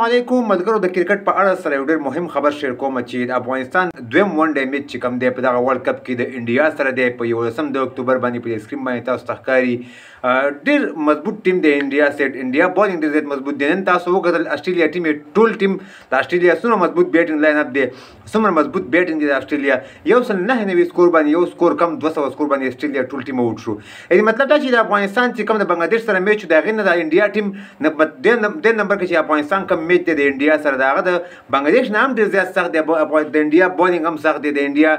علیکم ملګرو، د کرکټ په اړه سره یو ډېر مهم خبر شیر کوم چې د افغانستان دویم ون ډے میچ چې کوم دی په دغه ورلډ کپ کې د انډیا سره دی په 11 د اکتوبر باندې په سکرین باندې تاسو ته ښکاري. ډېر مضبوط ټیم دی انډیا سیټ، انډیا بالینګ ډېر زیات مضبوط دی. نن تاسو وکتل اسټرالیا ټیم، ټول ټیم د اسټرالیا څومره مضبوط بیټینګ لاین اپ دی، څومره مضبوط بیټینګ دی د اسټرالیا. 199 سکور باندې، یو سکور کم 200 سکور باندې اسټرالیا ټول ټیم اوټ شو. یعنی مطلب دا چې د افغانستان چې کوم د بنگلاديش سره میچ د هغې نه د انډیا ټیم د نمبر کې چې افغانستان کوم میچ دی د انډیا سره، د هغه د بنگلاديش نه هم ډېر زیات سخت دی. د انډیا بالینګ هم سخت دی، د انډیا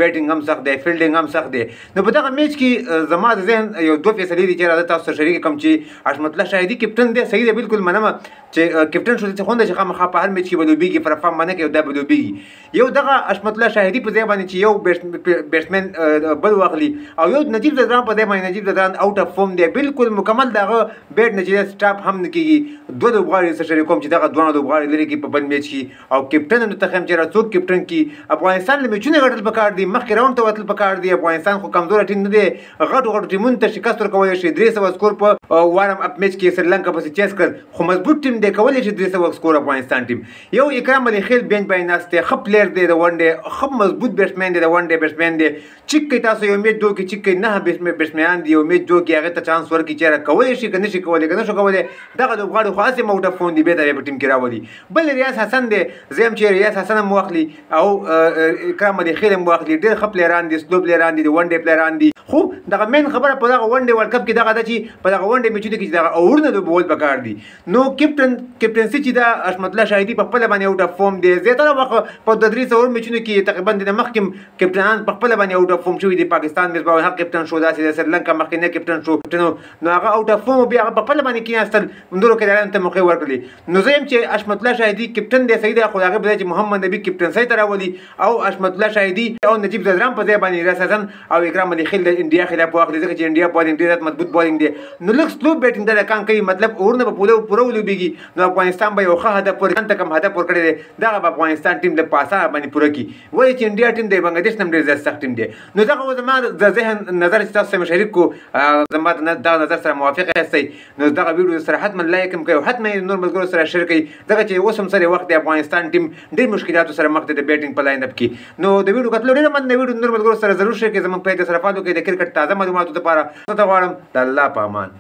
بیټینګ هم سخت دی، فیلډینګ هم سخت دی. نو په دغه میچ کې زما د ذهن یو دوه فیصلې دي چې راځه تاسو سره شریک کوم. چې حشمت الله شاهدي کپټن دی، صحیح دی، بالکل منم چې کپټن شو چې خوند چې خامخا په هر میچ کې به لوبېږي، پرفارم باندې کوي، دا به لوبېږي. یو دغه حشمت الله شاهدي په ځای باندې چې یو بیټسمن بل واخلي، او یو نجیب ځدران په ځای باندې. نجیب ځدران اوټ اف فارم دی بالکل مکمل، دغه بیټ نه چې سټاپ هم نه کېږي. دوه لوبغاړي سره شریک کوم چې دغه دواړه لوبغاړي لرې کړي په بل میچ کې، او کپټن هم درته ښیم چې څوک کپټن کړي. افغانستان له میچونه ګټل پکار دي، مخکې راونډ ته وتل پکار دي. افغانستان خو کمزوره ټیم نه دی، غټو غټو ټیمونو ته شکست ورکولی شي. 300 سکور په وارم اپ میچ کې سریلانکا پسې چیس کړل، خو مضبوط ټیم دی، کولی شي 300 سکور افغانستان ټیم. یو اکرام علي خیل بینچ باندې ناست دی، ښه پلیر دی د ون ډے، ښه مضبوط بیټسمن دی، د ون ډے بیټسمن دی. چک کوي تاسو یو میچ دوه کې چک کوي، 9 بیټسمنان دي، یو میچ دوه کې هغه ته چانس ورکړي چې کولی شي که نه شي کولی، که نه شو کولی دغه لوبغاړي خو هسې هم اوټ اف فون دي، بېرته یې په ټیم کې راولي. بل ریاض حسن دی، زه یم چې ریاض حسن هم واخلي او اکرام علي خیل هم واخلي. ډېر ښه پلیران دي، سلو پلیران دي، د ون ډے پلیران دي. خو دغه مین خبره په دغه ون ډے ورلډ کپ کې دغه ده چې په دغه ون ډے میچونو کې چې دغه اورونه لوبول پکار دي. نو کپټنسي چې دا حشمت الله شاهدي په خپله باندې اوټ اف فارم دی، زیاتره وخت په د 300 میچونو کې تقریبا د مخکې کپټنان په خپله باندې اوټ اف فارم شوي دي. پاکستان مصباح الحق کپټن شو، داسې د سریلانکا مخکې نه کپټن شو، نو هغه اوټ اف فارم، بیا هغه په خپله باندې کېناستل، نورو کھلاړیانو ته موقع ورکړلې. نو زه یم چې حشمت الله شاهدي کپټن دی، صحیح دی، خو د هغې په ځای چې محمد نبي کپټنسۍ ته راولي او حشمت الله شاهدي او نجیب ځدران په ځای باندې ریاض حسن او اکرام علي خیل د انډیا خلاف واخلي، ځکه چې انډیا بالینګ ډېر زیات مضبوط بالینګ دی. نو لږ سلو بیټینګ دا کان کوي، مطلب اورونه به پوره پوره ولوبېږي. نو افغانستان به یو ښه هدف ورکړي، ته کوم هدف ورکړی دی دغه به افغانستان ټیم له په اسانه باندې پوره کړي، ولې چې انډیا ټیم د بنګلادیش نه هم ډېر زیات سخت ټیم دی. نو دغه و زما د ذهن نظر چې تاسو سره شریک کړو، زما دغه نظر سره موافق یاستئ نو دغه ویډیو سره حتما لایک هم کوئ او حتما یې نور ملګرو سره شیر کړئ، ځکه چې اوس هم سره وخت د افغانستان ټیم ډېر مشکلاتو سره مخ دی د بیټینګ په لاین اپ کې. نو د ویډیو کتلو ډېره مننه، ویډیو نور ملګرو سره ضرور شیر کړئ، زموږ پیج سره فالو کړئ د کرکټ تازه معلوماتو لپاره. تاسو ته غواړم د الله په امان.